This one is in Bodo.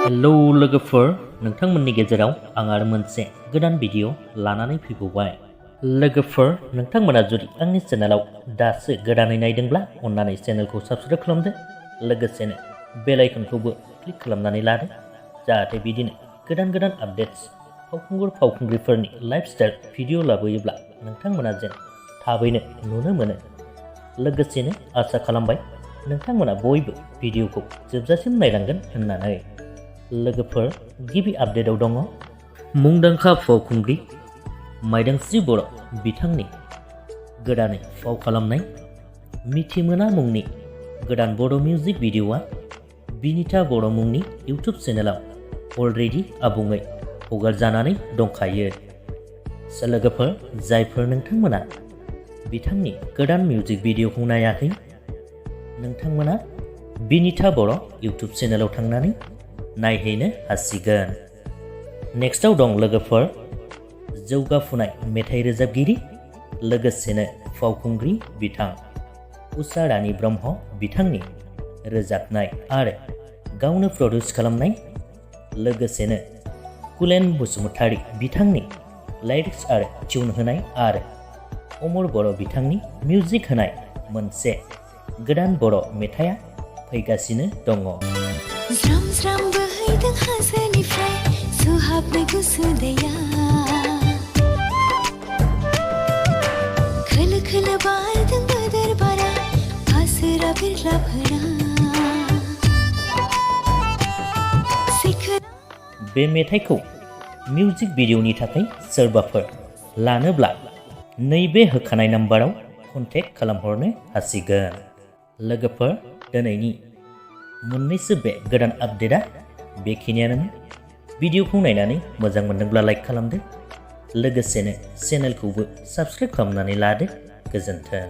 हेलौ लोगोफोर, नोंथांमोननि गेजेराव आं आरो मोनसे गोदान भिडिअ लानानै फैबावबाय। लोगोफोर, नोंथांमोना जुदि आंनि चेनेलाव दासो गोदानै नायदोंब्ला अन्नानै चेनेलखौ साबस्क्राइब खालामदो, लोगोसेनो बेल आइकनखौबो क्लिक खालामनानै लादो, जाहाथे बिदिनो गोदान गोदान आपडेट्स फावखुंगुर फावखुंग्रिफोरनि लाइफस्टाइल भिडिअ लाबोयोब्ला नोंथांमोना जेन थाबैनो नुनो मोनो। लोगोसेनो आसा खालामबाय नोंथांमोना बयबो भिडिअखौ जोबजासिम नायलांगोन होननानै। लोगोफोर, गिबि आपडेटआव दङ मुंदांखा फावखुंग्रि माइदांस्रि बर' बिथांनि गोदानै फाव खालामनाय मिथिमोना मुंनि गोदान बर' मिउजिक भिडिअआ बिनिता बर' मुंनि इउटुब चेनेलाव अलरेडि आबुङै हगारजानानै दंखायो। लोगोफोर, जायफोर नोंथांमोना बिथांनि गोदान मिउजिक भिडिअखौ नायाखै, नोंथांमोना बिनिता बर' इउटुब चेनेलाव थांनानै नायहैनो हासिगोन। नेक्स्टआव दं लोगोफोर जौगाफुनाय मेथाइ रोजाबगिरि लोगोसेनो फावखुंग्रि बिथां उषा रानि ब्रह्म बिथांनि रोजाबनाय आरो गावनो प्रडिउस खालामनाय, लोगोसेनो कुलेन बसुमतारी बिथांनि लाइरिक्स आरो टिउन होनाय आरो अमर बर' बिथांनि मिउजिक होनाय मोनसे गोदान बर' मेथाइआ फैगासिनो दङ। ज्राम ज्राम बोहैदों हाजोनिफ्राय सुहाबनाय गुसु दैया, खोलो खोलो बारदों बोदोर बारा आसोरा बिरलाबहोना। बे मेथाइखौ मिउजिक भिडिअनि थाखाय सोरबाफोर लानोब्ला नैबे होखानाय नाम्बाराव कन्टेक्ट खालामहरनो हासिगोन। लोगोफोर, दिनैनि मोननैसो बे गोदान आपडेटआ बेखिनियानोमोन। भिडिअखौ नायनानै मोजां मोनदोंब्ला लाइक खालामदो, लोगोसेनो चेनेलखौबो साबस्क्राइब खालामनानै लादो। गोजोन्थों।